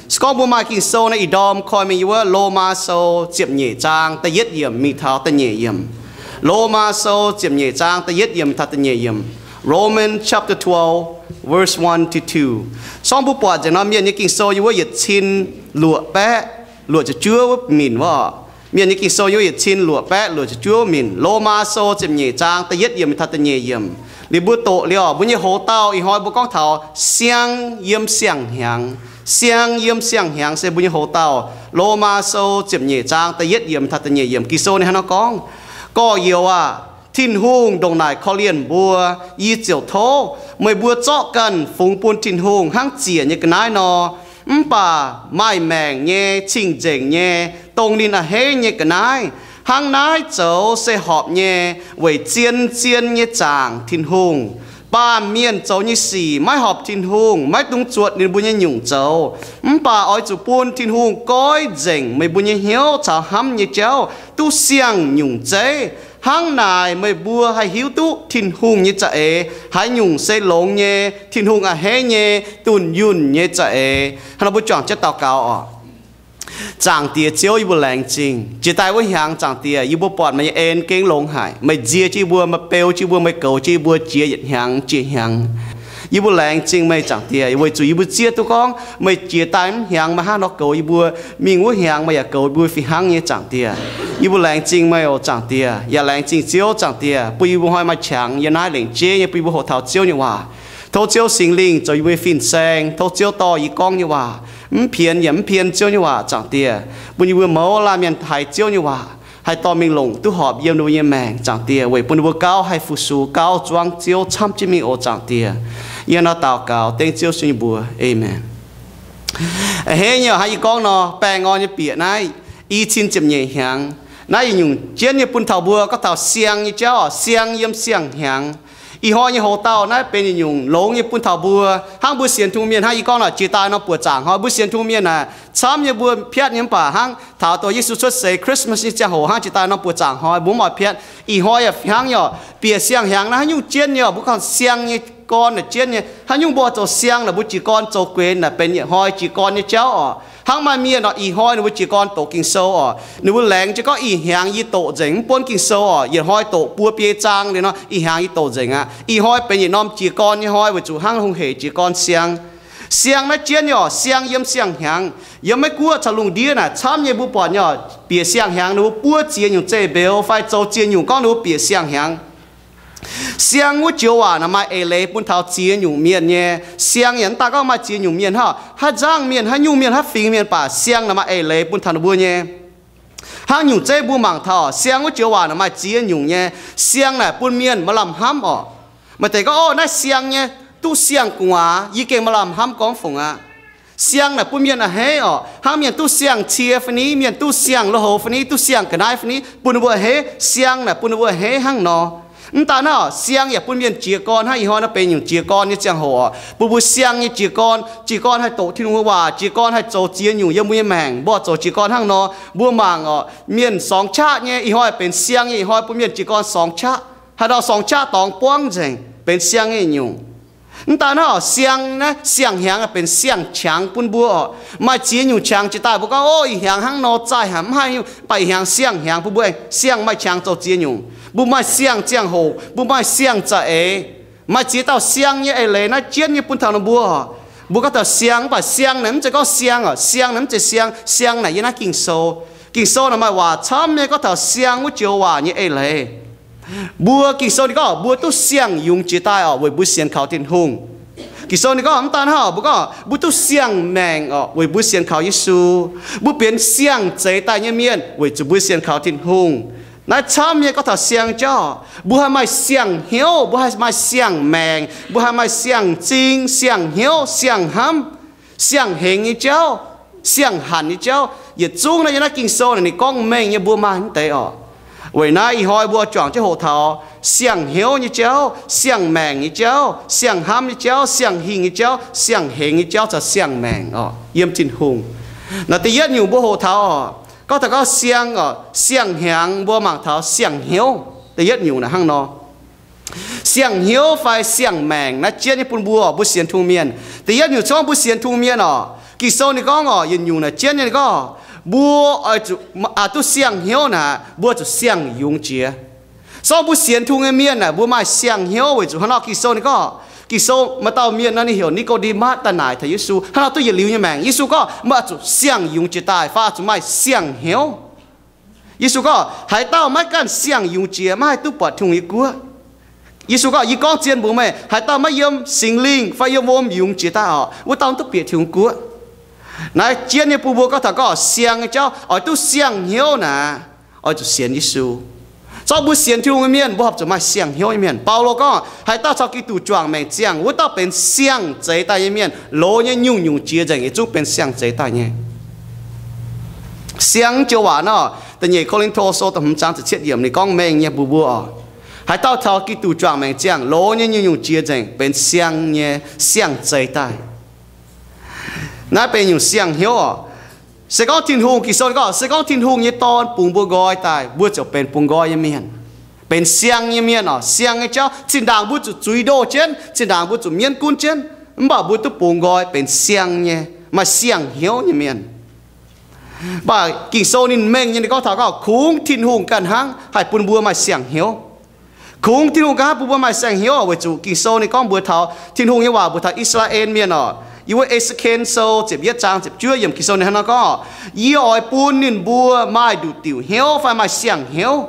Se gorngv mbuo maaih Ging-Sou naaiv, ih ndorm koi mingh yiem wuov Lomaa Sou ziepc nyeic zaang da'yietv yiemc mingh taux da'nyeic yiemc. Lomaa Sou ziepc nyeic zaang da'yietv yiemc mingh taux da'nyeic yiemc. Romans chapter twelve, verse one to two. Se gorngv mbuo buatc nzengc nor, Mienh nyei Ging-Sou yiem wuov yietc cin luoqc baeqv luoqc ziepc juov wuov minc wuov oc. Mienh nyei Ging-Sou yiem wuov yietc cin luoqc baeqv luoqc ziepc juov wuov minc. Lomaa Sou ziepc nyeic zaang da'yietv yiemc mingh taux da'nyeic yiemc. Liuz mbuo doqc liuz oc, mbuo nyei hoc-dauh ih hnoi mbuo gorngv taux siang yiem siang-hnyangx. Siang yiem siang-hnyangx se mbuo nyei hoc-dauh. Lomaa Sou ziepc nyeic zaang da'yietv yiemc taux da'nyeic yiemc, Ging-Sou ninh hnangv nor gorngv, Gorx-youz aah! Tin-Hungh ndongc naaic korv-lienh mbuo. Yie ziouc tov meih mbuo zorqv ganh fungx bun Tin-Hungh hnangv ziec nyei ga'naaiv nor. Mv baac maaih maengc nyei, cing-nzengc nyei, dongh ninh a'hneiv nyei ga'naaiv, hnangv naaiv zoux se horpc nyei, weic zien-zien nyei zaangc Tin-Hungh. Baamh mienh zoux nyei sic maiv horpc Tin-Hungh, maiv dungx zuotc ninh mbuo nyei nyungc zoux. Mv baac oix zuqc bun Tin-Hungh goiv nzengc meih mbuo nyei hnyouv caux hnamv nyei jauv duqv siang-nyungc zeiv. Hnangv naaic meih mbuo haih hiuv duqv Tin-Hungh nyei za'eix haaix nyungc se longx nyei, Tin-Hungh a'hneiv nyei, dunh yunh nyei za'eix. Hnangv nor mbuo juangc jienv daux gaux oc. Zaangc Diex Ziouv, yie mbuo laengz zingh jiex daaih wuov hnyangx. Zaangc Diex, yie mbuo buatc meih nyei en gengh longx haic. Meih nzie jienv yie mbuo, meih beu jienv yie mbuo, meih goux jienv yie mbuo jiex yietc hnyangx jiex hnyangx. Yie mbuo laengz zingh meih, Zaangc Diex, weic zuqc yie mbuo zieqv duqv gorngv meih jiex daaih wuov hnyangx meih hnangv nor goux yie mbuo, mingh wuov hnyangx meih yaac goux yie mbuo fih hnangv nyei, Zaangc Diex. Yie mbuo laengz zingh meih oc, Zaangc Diex, yaac laengz zingh Ziouv, Zaangc Diex, bun yie mbuo hnoi maaih qangx yiem naaiv lengc jeiv nyei bun yie mbuo hoqc taux Ziouv nyei waac. Tov Ziouv Singx Lingh zoux yie mbuo nyei fin-saeng. Tov Ziouv dorh yie gorngv nyei waac mv pienx yaac mv pien Ziouv nyei waac, Zaangc Diex, bun yie mbuo mouz laanh mienh haiz Ziouv nyei waac, haih dorh mingh longc duqv horpc yiem ninh mbuo nyei maengc, Zaangc Diex, weic bun ninh mbuo gauh haih fu-sux, gauh zuangv Ziouv camv jienv mingh oc, Zaangc Diex. Yie hnangv nor daux gaux dengv Ziouv Yesu nyei mbuox. Aamen. A'hneiv nyei oc, hnangv yie gorngv nor, baengh orn nyei bieqc naaiv i cin ziepc nyeic hnyangx. Naaiv yietc nyungc jienv nyei bun taux mbuo gorngv taux siang nyei jauv oc, siang yiem siang-hnyangx. Ih hnoi nyei hoc-dauh naaiv benx yietc nyungc longx nyei bun taux mbuo. Hnangv mbuo sienx Tin-Hungh mienh, hnangv yie gorngv naaic, jiex daaih norm buoz zaangc hnoi mbuo sienx Tin-Hungh mienh naaic, camv nyei mbuo piatv nyei. Mv baac hnangv taux dongh Yesu cuotv seix Christmas nyei ziangh hoc hnangv jiex daaih norm buoz zaangc hnoi mbuo mv oix piatv. Ih hnoi yaac hnangv nyei oc, bieqc siang-hnyangx naaiv haaix nyungc jienv nyei oc, mbuo gorngv siang nyei gorn naaic jienv nyei. Haaix nyungc mbuo oix zoux siang naaic, mbuo jiez gorn zoux guenx naaic benx yietc hnoi jiez gorn nyei jauv oc. Hnangv maaih mienh oc, ih hnoi ninh mbuo jiez gorn doqc Ging-Sou oc, ninh mbuo laengz jienv gorngv, ih hnyangx yie doqc nzengc mv buonv Ging-Sou oc, yietc hnoi doqc buo biei zaang liuz nor, ih hnyangx yie doqc nzengc aqv. Ih hnoi benx yietc norm jiez gorn nyei hnoi weic zuqc hnangv hungh hec jiez gorn siang. Siang naaiv jienv nyei oc, siang yiem siang-hnyangx. Yiem Meiv Guoqv caux lungh ndiev naaic camv nyei mbuo buatc nyei oc, bieqc siang-hnyangx ninh mbuo buov ziex nyungc zeiv-mbeux fai zoux ziex nyungc gorngv ninh mbuo bieqc siang-hnyangx. Siang wuov joux waac naaic maaih eix leiz bun taux ziex nyungc mienh nyei. Siang yaac mv daaih gorngv maaih ziex nyungc mienh hnangv, haaix nzangv mienh, haaix nyungc mienh, haaix fingx mienh, mv baac siang naaic maaih eix leiz bun taux ninh mbuo nyei. Hnangv nyungc zeiv mbuo mangc taux siang wuov joux waac naaic maaih ziex nyungc nyei. Siang naaic bun mienh maaih lamh hnamv oc. Maaih deix gorngv, Ov, naaiv siang nyei, duqv siang-gu'nguaaz, yie gengh maaih lamh hnamv gorngv fungc aqv. Siang naaic bun mienh a'hneiv oc. Hnangv mienh duqv siang-cie fai ni, mienh duqv siang lo houx fai ni, duqv siang-ga'naaiv fai ni, bun ninh mbuo a'hneiv. Siang naaic bun ninh mbuo a'hneiv hnangv nor. Mv daan hnangv oc, siang yaac bun mienh jiez gorn. Hnangv ih hnoi naaiv benx nyungc jiez gorn nyei ziangh hoc oc, bun mbuo siang nyei jiez gorn, jiez gorn haih doqc Tin-Hungh nyei waac, jiez gorn haih zoux ziex nyungc yiem mbuo nyei maengc. Mbuo zoux jiez gorn hnangv nor, mbuo mangc oc, mienh sorngx qaqv nyei. Ih hnoi benx siang nyei ih hnoi bun mienh jiez gorn sorngx qaqv. Haaix dauh sorngx qaqv dorngx buangv nzengc, benx siang nyei nyungc. Mv daan hnangv oc, siang naaiv siang-hnyangx benx siang-qangx bun mbuo oc. Maaih ziex nyungc qangx jiex daaih mbuo gorngv, Ov, ih hnyangx hnangv nor zaih haic, mv haih nyungc, mv baac ih hnyangx siang-hnyangx bun mbuo, siang maaih qangx zoux ziex nyungc. Mbuo maaih siang ziangh hoc, mbuo maaih siang za'eix. Maaih ziex dauh siang nyei eix leiz naaiv jienv nyei bun taux ninh mbuo oc. Mbuo gorngv taux siang, mv baac siang naaic mv zeiz gorngv siang oc. Siang naaic mv zeiz siang. Siang naaic yiem naaiv Ging-Sou. Ging-Sou naaic maaih waac camv nyei gorngv taux siang wuov joux waac nyei eix leiz. Mbuo Ging-Sou ninh gorngv mbuo duqv siang-yungz jiex daaih oc, weic mbuo sienx kaux Tin-Hungh. Ging-Sou ninh gorngv mv daan hnangv oc, mbuo gorngv mbuo duqv siang-maengc oc, weic mbuo sienx kaux Yesu. Mbuo benx siang zeix daaih nyei mienh weic zuqc mbuo sienx kaux Tin-Hungh. Naaiv camv nyei gorngv taux siang jauv. Mbuo haih maaih siang-hnyouv, mbuo haih maaih siang-maengc, mbuo haih maaih siang-zing, siang-hnyouv, siang-hnamv, siang-hengx nyei jauv, siang-hanc nyei jauv. Yietc zungv naaiv yiem naaiv Ging-Sou naaic ninh gorngv mengh nyei mbuo maaih mv deix oc. Weic naaiv ih hnoi mbuo juangc jienv hoqc taux siang-hnyouv nyei jauv, siang-maengc nyei jauv, siang-hnamv nyei jauv, siang-hingh nyei jauv, siang-hengx nyei jauv caux siang-maengc oc, yiem Tin-Hungh. Naaiv da'yietv nyungc mbuo hoqc taux oc, gorngv taux gorngv siang oc, siang-hnyangx mbuo mangc taux siang-hnyouv. Da'yietv nyungc naaic hnangv nor. Siang-hnyouv fai siang-maengc naaiv jienv nyei bun mbuo, mbuo sienx Tin-Hungh mienh. Da'yietv nyungc gorngv mbuo sienx Tin-Hungh mienh oc, Ging-Sou ninh gorngv oc, yietc nyungc naaic jienv nyei ninh gorngv, mbuo oix zuqc, aa, duqv siang-hnyouv naaic, mbuo zuqc siang-yungz jiex. Sorng mbuo sienx Tin-Hungh nyei mienh naaic, mbuo maaih siang-hnyouv weic zuqc hnangv nor Ging-Sou ninh gorngv, Ging-Sou maaih dauh mienh nor ninh heuc Ni^ko^nde^matv daaih naaic taux Yesu, hnangv nor duqv yietc liuz nyei maengc. Yesu gorngv, meih oix zuqc siang-yungz jiex daaih fai oix zuqc maaih siang-hnyouv. Yesu gorngv, haaix dauh maiv ganh siang-yungz jiex, maiv haih duqv buatc Tin-Hungh nyei guoqv. Yesu gorngv, yie gorngv zien mbuox meih, haaix dauh maiv yiem Singx Lingh fai yiem wuom yungz jiex daaih oc, wuov dauh mv duqv bieqc Tin-Hungh guoqv. Naaiv jienv nyei bun mbuo gorngv taux gorngv siang nyei jauv oix duqv siang-hnyouv naaic, oix zuqc sienx Yesu. Zorqv mbuo sienx Tin-Hungh nyei mienh, mbuo horpc zuqc maaih siang-hnyouv nyei mienh. Baulo gorngv, haaix dauh caux Giduc juangc maengc ziangh, wuov dauh benx siang-zeix daaih nyei mienh. Loz nyei nyungc-nyungc jiex nzengc, yietc zungv benx siang-zeix daaih nyei. Siang joux waac nor, da'nyeic Ko^lin^to Sou da'hmz zaang ziepc cietv yiemc ninh gorngv mengh nyei mbuox mbuo oc, haaix dauh caux Giduc juangc maengc ziangh, loz nyei nyungc-nyungc jiex nzengc benx siang nyei siang-zeix daaih. Naaiv benx nyungc siang-hnyouv oc. Se gorngv Tin-Hungh, Ging-Sou gorngv, se gorngv Tin-Hungh nyei Dorn bungx mbuo nqoi daaih, mbuo ziouc benx bungx nqoi nyei mienh, benx siang nyei mienh oc. Siang nyei jauv, zinh ndaangc mbuo zuqc zuiz ndoh jienv, zinh ndaangc mbuo zuqc mienv gunv jienv, mv baac mbuo duqv bungx nqoi benx siang nyei, maaih siang-hnyouv nyei mienh. Mv baac Ging-Sou ninh mengh nyei ninh gorngv taux gorngv, kungx Tin-Hungh ganh hnangv haih bun mbuo maaih siang-hnyouv. Kungx Tin-Hungh ganh hnangv bun mbuo maaih siang-hnyouv weic zuqc Ging-Sou ninh gorngv mbuox taux, Tin-Hungh nyei waac mbuox taux I^saa^laa^en Mienh oc, yiem wuov E^se^ken Sou ziepc yietv zaang ziepc juov yiemc Ging-Sou ninh hnangv nor gorngv, yie oix bun ninh mbuo maaih nduqc diuc hnyouv fai maaih siang-hnyouv,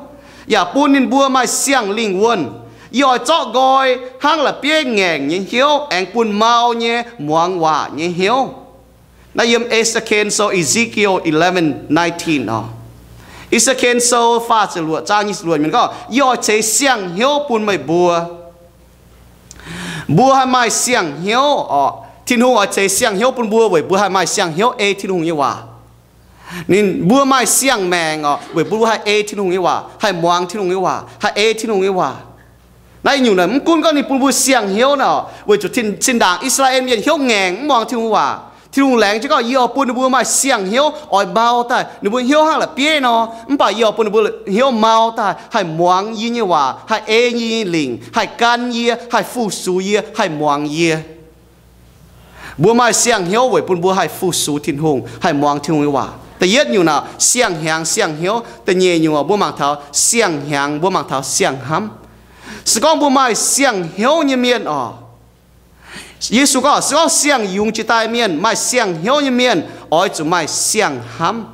yaac bun ninh mbuo maaih siang-lingh wuonh. Yie oix zorqv nqoi hnangv la'bieiv ngaengc nyei hnyouv aengx bun mau nyei muangx waac nyei hnyouv. Naaiv yiem E^se^ken Sou, Ezekiel eleven nineteen oc. E^se^ken Sou faah ziepc luoqc zaang nyic ziepc luoqc mienh gorngv, yie oix ceix siang-hnyouv bun meih mbuo. Mbuo haih maaih siang-hnyouv oc. Tin-Hungh oix ceix siang-hnyouv bun mbuo weic mbuo haih maaih siang-hnyouv ei Tin-Hungh nyei waac. Ninh mbuo maaih siang-maengc oc, weic mbuo haih ei Tin-Hungh nyei waac, haih muangx Tin-Hungh nyei waac, haih ei Tin-Hungh nyei waac. Naaiv nyungc naaic mv gunv gorngv ninh bun mbuo siang-hnyouv naaic, weic zuqc zinh ndaangc I^saa^laa^en Mienh hnyouv ngaengc mv muangx Tin-Hungh waac. Tin-Hungh laengz jienv gorngv, yie oix bun ninh mbuo maaih siang-hnyouv oix mau daaih, ninh mbuo hnyouv hnangv la'bieiv nor. Mv baac yie oix bun ninh mbuo hnyouv mau daaih, haih muangx yie nyei waac, haih ei yie nyei lingc, haih gan yie, haih fu-sux yie, haih muangx yie. Mbuo maaih siang-hnyouv weic bun mbuo haih fu-sux Tin-Hungh, haih muangx Tin-Hungh nyei waac. Da'yietv nyungc naaic siang-hnyangx siang-hnyouv. Da'nyeic nyungc mbuo mangc taux siang-hnyangx, mbuo mangc taux siang-hnamv. Se gorngv mbuo maaih siang-hnyouv nyei mienh oc, Yesu gorngv, se gorngv siang-yungz jiex daaih mienh, maaih siang-hnyouv nyei mienh oix zuqc maaih siang-hnamv.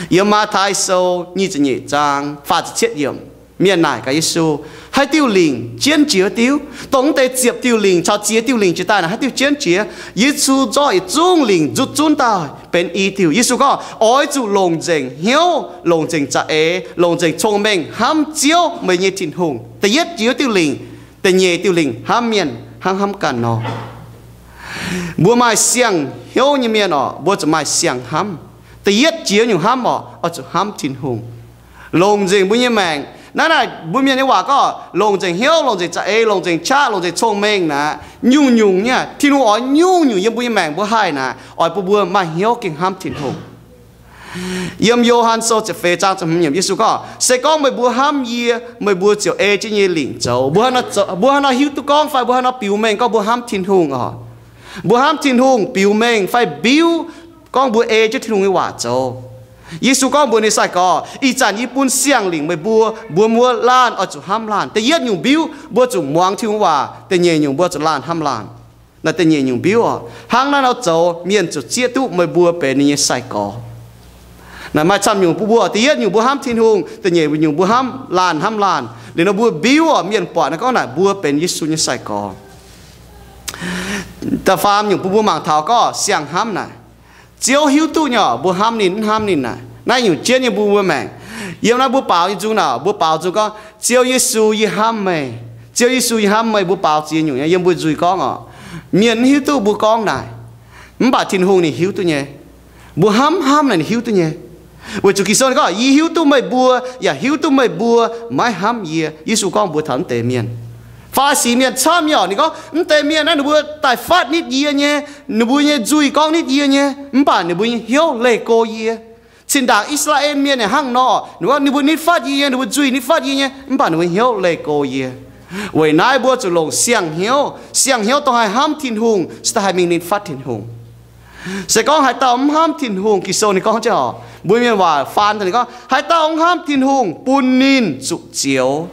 Yiem Matv^tai Sou nyic ziepc nyeic zaang faah ziepc cietv yiemc, mienh naaic gaax Yesu, haaix diuh lingc jienv jiex diuv? Dongh mv deix ziepc diuh lingc caux ziex diuh lingc jiex daaih naaic, haaix diuh jienv jiex? Yesu zorqv yietc zungv lingc nzutv zunv daaih benx i diuh. Yesu gorngv, oix zuqc longc nzengc hnyouv, longc nzengc za'eix, longc nzengc cong-mengh hnamv Ziouv, meih nyei Tin-Hungh, da'yietv jiex diuh lingc. Da'nyeic diuh lingc, hnamv mienh hnangv hnamv ganh nor. Mbuo maaih siang-hnyouv nyei mienh oc, mbuo zuqc maaih siang-hnamv. Da'yietv jiex nyungc hnamv oc, oix zuqc hnamv Tin-Hungh longc nzengc mbuo nyei maengc. Naaiv naaic mbuo mienh nyei waac gorngv, longc nzengc hnyouv, longc nzengc za'eix, longc nzengc qaqv, longc nzengc cong-mengh naaic, nyungc-nyungc nyei. Tin-Hungh oix nyungc-nyungc yiem mbuo nyei maengc mbuo haih naaic, oix bun mbuo maaih hnyouv gengh hnamv Tin-Hungh. Yiem Yo^han Sou ziepc feix zaang ziepc hmz yiemc, Yesu gorngv, se gorngv meih mbuo hnamv yie, meih mbuo ziouc ei jienv yie nyei lingc zoux. Mbuo haaix nor hiuv duqv gorngv fai mbuo haaix nor biux mengh gorngv mbuo hnamv Tin-Hungh oc? Mbuo hnamv Tin-Hungh biux mengh fai biuv gorngv mbuo ei jienv Tin-Hungh nyei waac zoux. Yesu gorngv mbuox ninh sai-gorx, ih zanc yie bun siang-lingc meih mbuo, mbuo mbuo laanh oix zuqc hnamv laanh. Da'yietv nyungc mbiuv, mbuo zuqc muangx Tin-Hungh waac. Da'nyeic nyungc, mbuo zuqc laanh hnamv laanh. Naaiv da'nyeic nyungc mbiuv oc. Hnangv naaiv nor zoux, mienh ziouc zieqv duqv meih mbuo benx ninh nyei sai-gorx. Naaiv maaih camv nyungc bun mbuo. Da'yietv nyungc mbuo hnamv Tin-Hungh, da'nyeic nyungc mbuo hnamv laanh hnamv laanh. Liuz nor mbuo mbiuv oc, mienh buatc naaiv gorngv naaic mbuo benx Yesu nyei sai-gorx. Da'faam nyungc bun mbuo mangc taux gorngv siang-hnamv naaic. Ziouv hiuv duqv nyei oc, mbuo hnamv ninh mv hnamv ninh naaic. Naaiv nyungc jienv nyei bun mbuo maengc. Yiem naaiv mbuo baaux nyei nzung naaic, mbuo baaux nzung gorngv, Ziouv Yesu, yie hnamv meih. Ziouv Yesu, yie hnamv meih. Mbuo baaux ziex nyungc nyei yiem mbuo nzuih gorngv oc. Mienh mv hiuv duqv mbuo gorngv naaic, mv baac Tin-Hungh ninh hiuv duqv nyei. Mbuo hnamv hnamv naaic ninh hiuv duqv nyei. Weic zuqc Ging-Sou gorngv, yie hiuv duqv meih mbuo, yaac hiuv duqv meih mbuo maiv hnamv yie. Yesu gorngv mbuox taux naaiv deix mienh. Faa^si mienh camv nyei oc, ninh gorngv, naaiv deix mienh naaiv ninh mbuo daaih fatv nitv yie nyei, ninh mbuo nyei nzuih gorngv nitv yie nyei, mv baac ninh mbuo nyei hnyouv leih go yie. Zinh ndaangc I^saa^laa^en Mienh naaic hnangv nor, ninh mbuo nitv fatv yie nyei, ninh mbuo nzuih nitv fatv yie nyei, mv baac ninh mbuo hnyouv leih go yie. Weic naaiv mbuo zuqc longc siang-hnyouv. Siang-hnyouv dongh haih hnamv Tin-Hungh, se daaih haih mingh nitv fatv Tin-Hungh. Se gorngv haaix dauh mv hnamv Tin-Hungh, Ging-Sou ninh gorngv jienv oc, mbuo mienh waac faan daaih ninh gorngv, haaix dauh mv hnamv Tin-Hungh bun ninh zuqc zioux.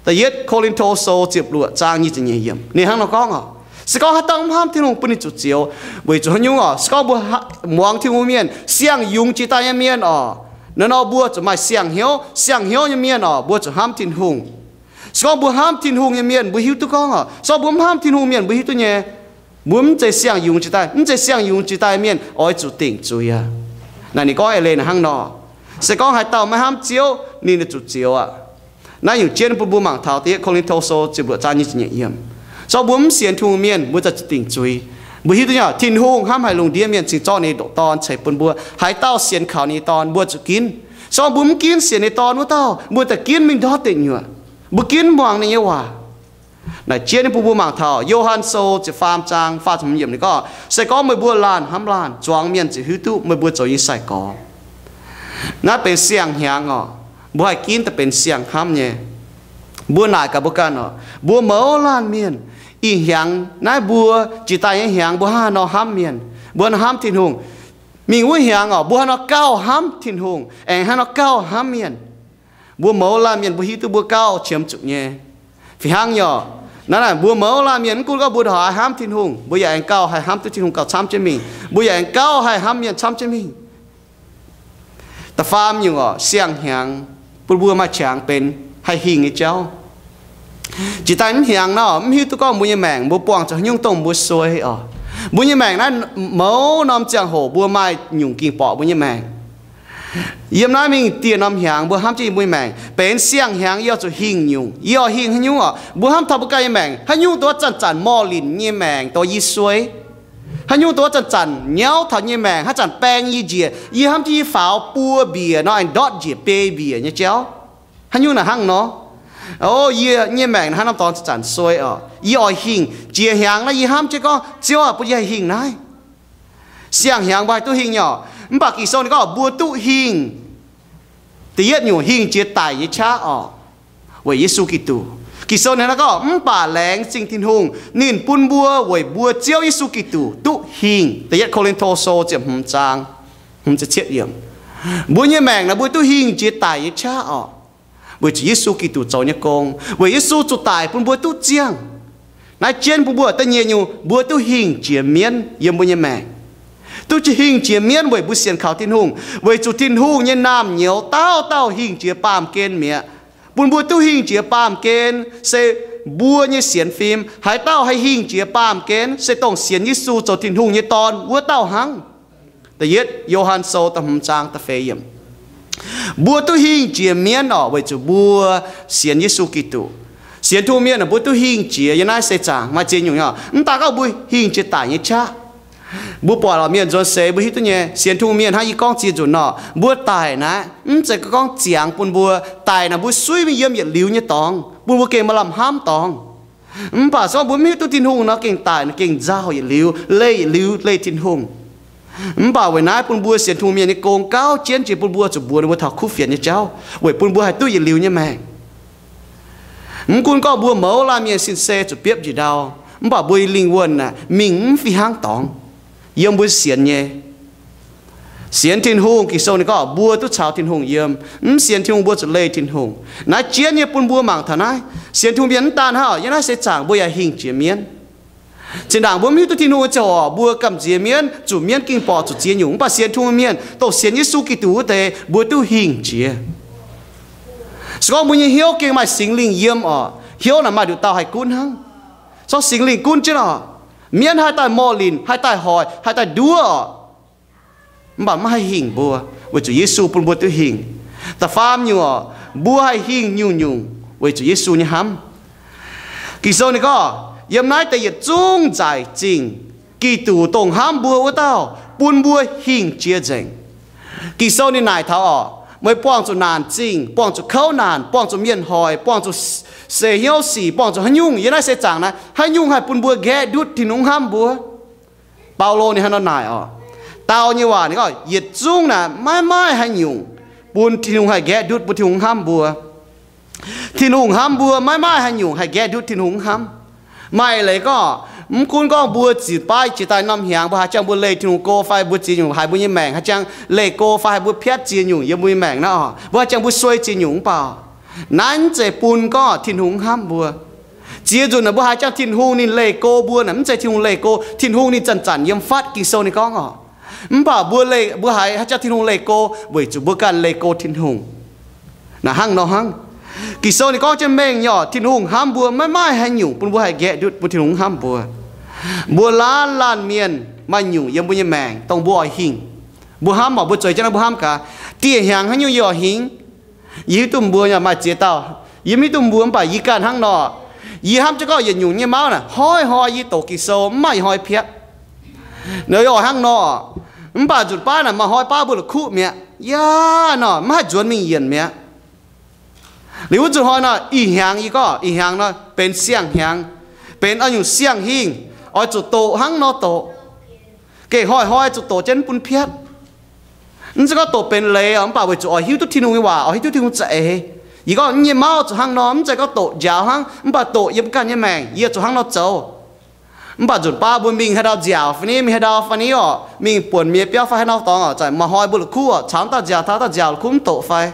Da'yietv Ko^lin^to Sou ziepc luoqc zaang nyic ziepc nyeic yiemc ninh hnangv nor gorngv oc, se gorngv haaix dauh mv hnamv Tin-Hungh bun ninh zuqc zioux. Weic zuqc haaix nyungc oc? Se gorngv mbuo muangx Tin-Hungh mienh, siang-yungz jiex daaih nyei mienh oc, naaiv nor mbuo zuqc maaih siang-hnyouv. Siang-hnyouv nyei mienh oc, mbuo zuqc hnamv Tin-Hungh. Se gorngv mbuo hnamv Tin-Hungh nyei mienh, mbuo hiuv duqv gorngv oc. Se gorngv mbuo mv hnamv Tin-Hungh mienh, mbuo hiuv duqv nyei, mbuo mv zeiz siang-yungz jiex daaih, mv zeiz siang-yungz jiex daaih mienh oix zuqc dingc zuiz aqv. Naaiv ninh gorngv eix leiz naaic hnangv nor, se gorngv haaix dauh maiv hnamv Ziouv, ninh zuqc zioux aqv. Naaiv nyungc jienv bun mbuo mangc taux da'yietv Ko^lin^to Sou ziepc luoqc zaang nyic ziepc nyeic yiemc. Se gorngv mbuo mv sienx Tin-Hungh mienh, mbuo za'gengh zuqc dingc zuiz. Mbuo hiuv duqv nyei, Tin-Hungh hnamv haic lungh ndiev mienh cingx zorqv ninh ndoqc Dorn ceix bun mbuo. Haaix dauh sienx kaux ninh nyei Dorn, mbuo zuqc ginv. Se gorngv mbuo mv ginv sienx ninh nyei Dorn wuov dauh, mbuo za'gengh ginv mingh ndortv deic nyuoqc. Mbuo ginv mv muangx ninh nyei waac. Naaic jienv ninh bun mbuo mangc taux Yo^han Sou ziepc faam zaang faah ziepc hmz yiemc ninh gorngv, se gorngv meih mbuo laanh hnamv laanh, zuangx mienh ziouc hiuv duqv meih mbuo zoux yie nyei sai-gorx. Naaiv benx siang-hnyangx oc. Mbuo haih ginv daaih benx siang-hnamv nyei. Mbuo naaic gaax mbuo ganh oc, mbuo mouz laanh mienh, ih hnyangx naaiv mbuo jiex daaih nyei hnyangx mbuo hnangv haaix nor hnamv mienh, mbuo hnangv haaix nor hnamv Tin-Hungh. Mingh wuov hnyangx oc, mbuo hnangv haaix nor gauh hnamv Tin-Hungh aengx hnangv haaix nor gauh hnamv mienh. Mbuo mouz laanh mienh mbuo hiuv duqv mbuo gauh qiemx zuqc nyei. Fih hnangv nyei oc. Naaiv naaic mbuo mouz laanh mienh mv gunv gorngv mbuo ndongc haaix hnamv Tin-Hungh, mbuo yaac aengx gauh haih hnamv duqv Tin-Hungh gauh camv jienv mingh. Mbuo yaac aengx gauh haih hnamv mienh camv jienv mingh. Da'faam nyungc oc, siang-hnyangx bun mbuo maaih qangx benx haih hingh nyei jauv. Jiex daaih mv hnyangx nor, mv hiuv duqv gorngv mbuo nyei maengc mbuo buangh zuqc haaix nyungc dongh mbuo suei oc. Mbuo nyei maengc naaiv mouz norm ziangh hoc mbuo maaih nyungc ging borqc mbuo nyei maengc. Yiem naaiv mingh dieh norm hnyangx mbuo hnamv jienv yie mbuo nyei maengc benx siang-hnyangx, yie oix zuqc hingh nyungc. Yie oix hingh haaix nyungc oc? Mbuo hnamv taux mbuo ganh nyei maengc, haaix nyungc dongh wuov zanc-zanc morh linc nyei maengc dongh yie suei? Haaix nyungc dongh wuov zanc-zanc nyauv taux yie nyei maengc, haaix zanc baeng yie njiec, yie hnamv jienv yie faaux buo mbiec nor aengx ndortv njiec biei mbiec nyei jauv? Haaix nyungc naaic hnangv nor? O, yie nyei maengc hnangv norm dorngx zanc-zanc suei oc. Yie oix hingh. Jiex hnyangx naaiv yie hnamv jienv gorngv, Ziouv aah, bun yie haih hingh naaiv. Siang-hnyangx mbuo haih duqv hingh nyei oc. Mv baac Ging-Sou ninh gorngv mbuo duqv hingh. Da'yietv nyungc, hingh jiex daic nyei qaqv oc, weic Yesu Giduc. Ging-Sou ninh hnangv naaiv gorngv, mv baac laengz zingh Tin-Hungh, ninh bun mbuo weic mbuo Ziouv Yesu Giduc duqv hingh. Da'yietv Ko^lin^to Sou ziepc hmz zaang hmz ziepc cietv yiemc. Mbuo nyei maengc naaic mbuo duqv hingh jiex daic nyei qaqv oc, weic zuqc Yesu Giduc zoux nyei gong, weic Yesu zuqc daic bun mbuo duqv ziangh. Naaiv jienv bun mbuo da'nyeic nyungc, mbuo duqv hingh jiex mienv yiem mbuo nyei maengc. Duqv hingh jiex mienv weic mbuo sienx kaux Tin-Hungh, weic zuqc Tin-Hungh nyei naamh nyouz dauh dauh hingh jiex baamh gen mi'aqv. Bun mbuo duqv hingh jiex baamh gen se mbuo nyei sienx fim. Haaix dauh haih hingh jiex baamh gen se dongh sienx Yesu zoux Tin-Hungh nyei Dorn wuov dauh hnangv. Da'yietv Yo^han Sou da'hmz zaang da'feix yiemc. Mbuo duqv hingh jiex mienv oc, weic zuqc mbuo sienx Yesu Giduc. Sienx Tin-Hungh mienh, mbuo duqv hingh jiex yiem naaiv seix zaangc maaih ziex nyungc nyei oc. Mv daan gorngv mbuo hingh jiex daic nyei qaqv. Mbuo buatc oc, mienh nzuonx seix mbuo hiuv duqv nyei, sienx Tin-Hungh mienh hnangv yie gorngv ziex nzunc nor, mbuo daic naaiv mv zeiz gorngv ziangx bun mbuo. Daic naaic mbuo suiv mingh yiem yietc liuz nyei dorngx, bun mbuo gengh maaih lamh hnamv dorngx. Mv baac se gorngv mbuo mv hiuv duqv Tin-Hungh nor, gengh daic, gengh nzauh yietc liuz, leih yietc liuz, leih Tin-Hungh. Mv baac weic naaiv bun mbuo sienx Tin-Hungh mienh nyei gong gauh jienv jiex bun mbuo zuqc mbuox ninh mbuo taux kuv fienx nyei jauv, weic bun mbuo haih duqv yietc liuz nyei maengc. Mv gunv gorngv mbuo mouz laanh mienh sin se zuqc biopv njiec ndau, mv baac mbuo nyei lingh wuonh aeqv, mingh mv fih hnangv dorngx yiem mbuo sienx nyei. Sienx Tin-Hungh, Ging-Sou ninh gorngv mbuo duqv caux Tin-Hungh yiem. Mv sienx Tin-Hungh mbuo zuqc leih Tin-Hungh. Naaiv jienv nyei bun mbuo mangc taux naaiv, sienx Tin-Hungh mienh mv daan hnangv, yiem naaiv seix zaangc mbuo yaac hingh jiex mienv. Zinh ndaangc mbuo mv hiuv duqv Tin-Hungh nyei ziangh hoc, mbuo gamh nziex mienv, zuqc mienv gengh borqc zuqc ziex nyungc. Mv baac sienx Tin-Hungh mienh, dongh sienx Yesu Giduc wuov deix, mbuo duqv hingh jiex. Se gorngv mbuo nyei hnyouv gengh maaih Singx Lingh yiem oc, hnyouv naaic maaih nduqc dauh haih gunv hnangv. Se gorngv Singx Lingh gunv jienv oc, mienv haih daaih morh linc, haih daaih hoic, haih daaih nduov oc, mv baac maiv haih hingh mbuo, weic zuqc Yesu bun mbuo duqv hingh. Da'faam nyungc oc, mbuo haih hingh nyungc-nyungc weic zuqc Yesu nyei hnamv. Ging-Sou ninh gorngv, yiem naaiv deix yietc zungv nzaic zingh Giduc dongh hnamv mbuo wuov dauh bun mbuo hingh jiex nzengc. Ging-Sou ninh naaic taux oc, meih buangh zuqc naanc zingh, buangh zuqc kouv naanc, buangh zuqc mienh hoic, buangh zuqc seix hnyouv sic, buangh zuqc haaix nyungc yiem naaiv seix zaangc naaiv, haaix nyungc haih bun mbuo nqaeqv ndutv Tin-Hungh hnamv mbuo? Baulo ninh hnangv nor naaic oc. Dau nyei waac ninh gorngv, yietc zungv naaic maiv maaih haaix nyungc bun Tin-Hungh haih nqaeqv ndutv bun Tin-Hungh hnamv mbuo. Tin-Hungh hnamv mbuo, maiv maaih haaix nyungc haih nqaeqv ndutv Tin-Hungh hnamv. Maaih leiz gorngv, Mv gunv gorngv mbuo ziex baav jiex daaih norm hnyangx, mbuo haaix jangx mbuo leih Tin-Hungh go fai mbuo ziex nyungc haiz mbuo nyei maengc, haaix jangx leih go fai haaix mbuo piatv ziex nyungc yiem mbuo nyei maengc naaiv oc, mbuo haaix jangx mbuo suei ziex nyungc mv baac naaiv mv zeiz bun gorngv Tin-Hungh mv hnamv mbuo. Ziex nzunc naaic mbuo haaix jangx Tin-Hungh ninh leih go mbuo naaic, mv zeiz Tin-Hungh leih go. Tin-Hungh ninh zanc-zanc yiem fatv, Ging-Sou ninh gorngv oc. Mv baac mbuo leih, mbuo haaix, haaix jangx Tin-Hungh leih go? Weic zuqc mbuo ganh leih go Tin-Hungh. Naaic hnangv nor hnangv. Ging-Sou ninh gorngv jienv mengh nyei oc, Tin-Hungh hnamv mbuo, maiv maaih haaix nyungc bun mbuo haih nqaeqv ndutv bun Tin-Hungh hnamv mbuo. Mbuo laanh laanh mienh maaih nyungc yiem mbuo nyei maengc dongh mbuo oix hingh. Mbuo hnamv oc, mbuo zueiz jienv naaiv mbuo hnamv gaax, dieh hnyangx haaix nyungc yie oix hingh? Yie hiuv duqv mbuo maaih ziex dauh, yie mv hiuv duqv mbuo, mv baac yie ganh hnangv nor. Yie hnamv jienv gorngv yietc nyungc nyei mauv naaic, hnoi-hnoi yie doqc Ging-Sou mv maaih hnoi piatv. Naaiv oix hnangv nor. Mv baac nzunc baav naaic maaih hnoi baav mbuo la'kuqv mi'aqv, yaac nor mv haih nzuonx mingh yienc mi'aqv. Liuz wuov nzunc hnoi nor, ih hnyangx yie gorngv ih hnyangx nor benx siang-hnyangx, benx oix nyungc siang-hingh, oix zuqc doqc hnangv nor doqc. Gengh hnoi-hnoi zuqc doqc jienv mv bun piatv. Mv zeiz gorngv doqc benx leiz oc, mv baac weic zuqc oix hiuv duqv Tin-Hungh nyei waac, oix hiuv duqv Tin-Hungh za'eix. Yie gorngv nyei mauv zuqc hnangv nor, mv zeiz gorngv doqc njaaux hnangv, mv baac doqc yiem ganh nyei maengc yie zuqc hnangv nor zoux. Mv baac nzunc baav mbuo mingh haaix ndau nziaauc fai ni, mingh haaix ndau fai ni oc, mingh buonc mienh biauv fai haaix nor dorngx oc, zanc maaih hnoi mbuo la'kuqv oc, caux dauh nziaauc, taux dauh nziaauc la'kuqv mv doqc fai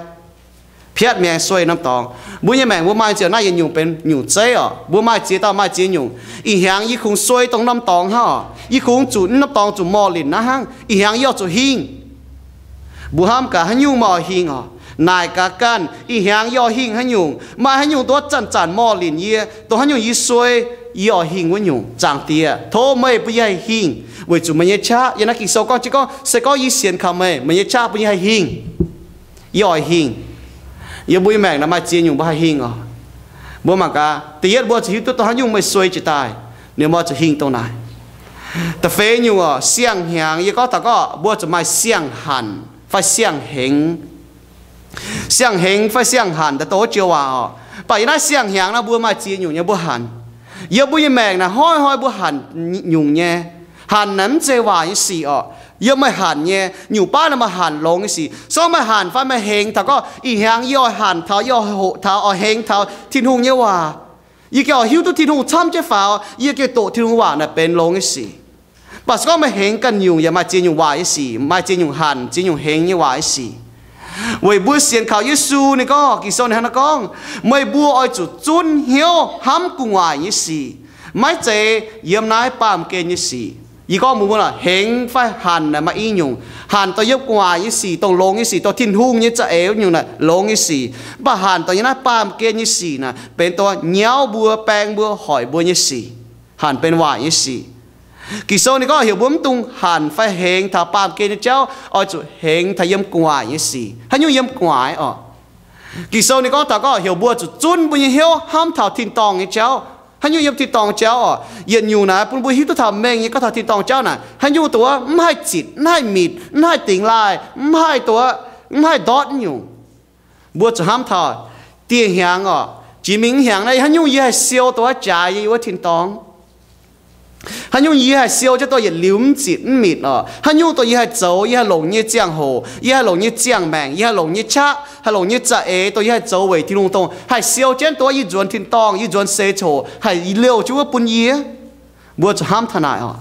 piatv mi'aqv, sueih norm dorngx. Mbuo nyei maengc mbuo maaih ziex naaiv yietc nyungc benx nyungc zeiv oc, mbuo maaih ziex dauh maaih ziex nyungc. Ih hnyangx yie kungx suei dongh norm dorngx hnangv oc, yie kungx zuqc norm dorngx zuqc morh linc naaiv hnangv. Ih hnyangx yie oix zuqc hingh. Mbuo hnamv gaax haaix nyungc maaih oix hingh oc. Naaic gaax ganh, ih hnyangx yie oix hingh haaix nyungc, maaih haaix nyungc dongh zanc-zanc morh linc yie, dongh haaix nyungc yie suei, yie oix hingh wuov nyungc. Zaangc Diex, tov meih bun yie haih hingh, weic zuqc meih nyei qaqv. Yiem naaiv Ging-Sou gorngv jienv gorngv, se gorngv yie sienx kaux meih, meih nyei qaqv bun yie haih hingh. Yie oix hingh. Yiem mbuo nyei maengc naaic maaih ziex nyungc mbuo haih hingh oc. Mbuo mangc gaax, da'yietv mbuo zuqc hiuv duqv dongh haaix nyungc meih suei jiex daaih, ninh mbuo zuqc hingh dongh naaic. Da'feix nyungc oc, siang-hnyangx. Yie gorngv taux gorngv mbuo zuqc maaih siang-hanc fai siang-hengx. Siang-hengx fai siang-hanc daaih dongh wuov joux waac oc. Mv baac yiem naaiv siang-hnyangx naaiv mbuo maaih ziex nyungc nyei mbuo hanc. Yiem mbuo nyei maengc naaic hnoi-hnoi mbuo hanc nyungc nyei. Hanc naaic mv zeiz waaic nyei sic oc. Yiem meih hanc nyei, nyungc baav naaic meih hanc longx nyei sic. Se gorngv meih hanc fai meih hengx taux gorngv, ih hnyangx yie oix hanc taux, yie oix hoqc taux, oix hengx taux Tin-Hungh nyei waac. Yie gengh oix hiuv duqv Tin-Hungh camv jienv faaux, yie gengh doqc Tin-Hungh waac naaic benx longx nyei sic. Mv baac se gorngv meih hengx ganh nyungc yaac maaih ziex nyungc waaic nyei sic, maaih ziex nyungc hanc, ziex nyungc hengx nyei waaic nyei sic. Weic mbuo sienx kaux Yesu ninh gorngv, Ging-Sou ninh hnangv naaiv gorngv, meih mbuo oix zuqc zunv hnyouv hnamv gu'nguaaic nyei sic, maiv zeiz yiem naaiv baamh gen nyei sic. Yie gorngv mbuox mbuo lorqc, hengx fai hanc naaic maaih i nyungc. Hanc dongh yiem gu'nguaaic nyei sic, dongh longx nyei sic, dongh Tin-Hungh nyei za'eix nyungc naaic longx nyei sic. Mv baac hanc dongh yiem naaiv baamh gen nyei sic naaic benx dongh nyauv mbuo, baeng mbuo, hoic mbuo nyei sic. Hanc benx waaic nyei sic. Ging-Sou ninh gorngv heuc mbuo mv dungx hanc fai hengx taux baamh gen nyei jauv, oix zuqc hengx taux yiem gu'nguaaic nyei sic. Haaix nyungc yiem gu'nguaaic oc? Ging-Sou ninh gorngv taux gorngv heuc mbuo zuqc zunv mbuo nyei hnyouv hnamv taux tin-dorngh nyei jauv. Haaix nyungc yiem tin-dorngh jauv oc? Yietc nyungc naaiv bun mbuo hiuv duqv taux mengh nyei gorngv taux tin-dorngh jauv naaic, haaix nyungc dongh wuov mv haih zitc, mv haih mitc, mv haih dingx laaih, mv haih dongh wuov, mv haih ndortv nyungc. Mbuo zuqc hnamv taux dieh hnyangx oc, jiex mingh hnyangx naaiv haaix nyungc yie haih siou dongh wuov jaaix yie wuov tin-dorngh? Haaix nyungc yie haih siou jienv dongh yietc liuz mv zitc mv mitc oc? Haaix nyungc dongh yie haih zoux, yie haih longc nyei ziangh hoc, yie haih longc nyei ziangh maengc, yie haih longc nyei qaqv, haih longc nyei za'eix, dongh yie haih zoux weic Tin-Hungh dongh haih siou jienv dongh wuov yie nzuonx tin-dorngh, yie nzuonx seix coc, haih liouh jienv wuov bun yie? Mbuo zuqc hnamv taux naaic oc.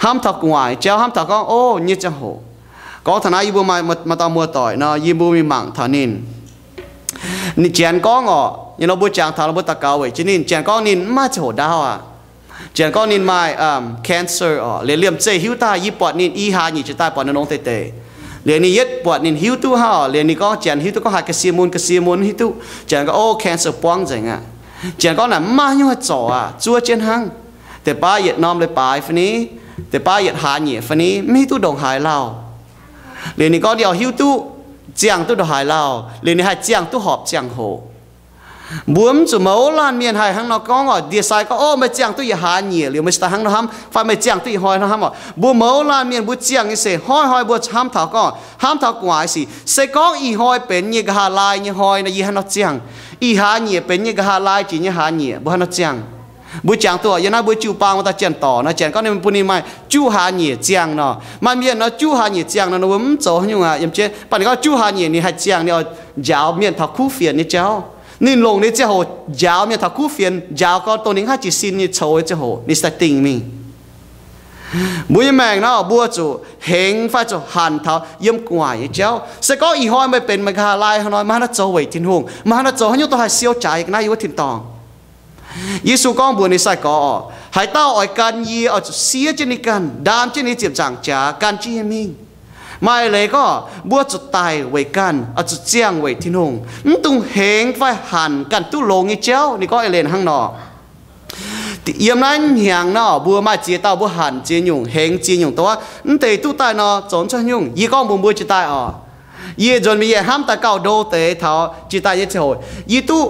Hnamv taux gu'nguaaic jauv, hnamv taux gorngv, o, nyei ziangh hoc. Gorngv taux naaiv yie mbuo maaih, maaih dauh muoz-doic nor, yie mbuo mingh mangc taux ninh. Ninh janx gorngv oc, nyei nor mbuo jangx taux nor mbuo daux gaux weic jienv ninh. Janx gorngv ninh mv maaih ziangh hoc ndaauv aqv. Janx gorngv ninh maaih, um, cancer oc. Liuz liemh zeih hiuv daaih, yie buatc ninh i hlaax nyieqc jiex daaih buatc ninh longx deix deix. Liuz ninh yietv buatc ninh hiuv duqv hnangv oc. Liuz ninh gorngv janx hiuv duqv gorngv haiz ga'sie mun, ga'sie mun hiuv duqv. Janx gorngv, o, cancer buangv nzengc aqv. Janx gorngv naaic mv maaih haaix nyungc haih zorc aqv, zuov jienv hnangv. Deix baav yietc norm leiz-baaix fai ni, deix baav yietc hlaax nyieqc fai ni, mv hiuv duqv ndongc haaix lauh. Liuz ninh gorngv ninh oix hiuv duqv ziangh duqv ndongc haaix lauh, liuz ninh haih ziangh duqv horpc ziangh hoc. Mbuo mv zuqc mouz laanh mienh haih hnangv nor gorngv oc. Ndie-sai gorngv, o, meih ziangh duqv yietc hlaax nyieqc liuz meih cingx daaih hnangv nor hnamv, fai meih ziangh duqv ih hnoi hnangv hnamv oc. Mbuo mouz laanh mienh mbuo ziangh nyei se hnoi-hnoi mbuo hnamv taux gorngv, hnamv taux gu'nguaaic sic. Se gorngv ih hnoi benx nyei nqa'haav laai nyei hnoi nor, yie hnangv nor ziangh. Ih hlaax nyieqc benx nyei nqa'haav laai jiex nyei hlaax nyieqc, mbuo hnangv nor ziangh. Mbuo jangx duqv, yiem naaiv mbuo jiu-baang wuov dauh janx-dorc nor, janx gorngv ninh bun ninh maaih juqv hlaax nyieqc ziangh nor. Maaih mienh nor juqv hlaax nyieqc ziangh nor, ninh mbuo mv zoux haaix nyungc aqv, yiem jienv. Mv baac ninh gorngv juqv hlaax nyieqc ninh haih ziangh, ninh oix njaaux mienh taux kuv fienx nyei jauv. Ninh longc ninh ziangh hoc njaaux mienh taux kuv fienx, njaaux gorn dongh ninh haih jiez sin nyei coux nyei ziangh hoc ninh se daaih dingh mingh. Mbuo nyei maengc nor, mbuo zuqc hengx fai zuqc hanc taux yiem gu'nguaaic nyei jauv. Se gorngv ih hnoi meih benx Meigaa Laai hnoi, meih haaix nor zoux weic Tin-Hungh, meih haaix nor zoux haaix nyungc dongh haih siou jaaix ga'naaiv yiem wuov tin-dorngh. Yesu gorngv mbuox ninh sai-gorx oc, haaix dauh oix gan yie oix zuqc siev jienv ninh ganh, ndaam jienv ninh ziepc nzaangc jaax gan jienv yie mingh. Maaih leiz gorngv mbuo zuqc daic weic ganh, oix zuqc ziangh weic Tin-Hungh, mv dungx hengx fai hanc ganh duqv longx nyei jauv. Ninh gorngv eix leiz hnangv nor. Yiem naaiv hnyangx nor, mbuo maaih ziex dauh mbuo hanc ziex nyungc, hengx ziex nyungc dongh wuov, mv deix duqv daaih nor zoux cuotv nyungc. Yie gorngv mbuox mbuo jiex daaih oc, yie nzuonx mingh yie hnamv daaih gauh ndo deix taux jiex daaih nyei ziangh hoc, yie duqv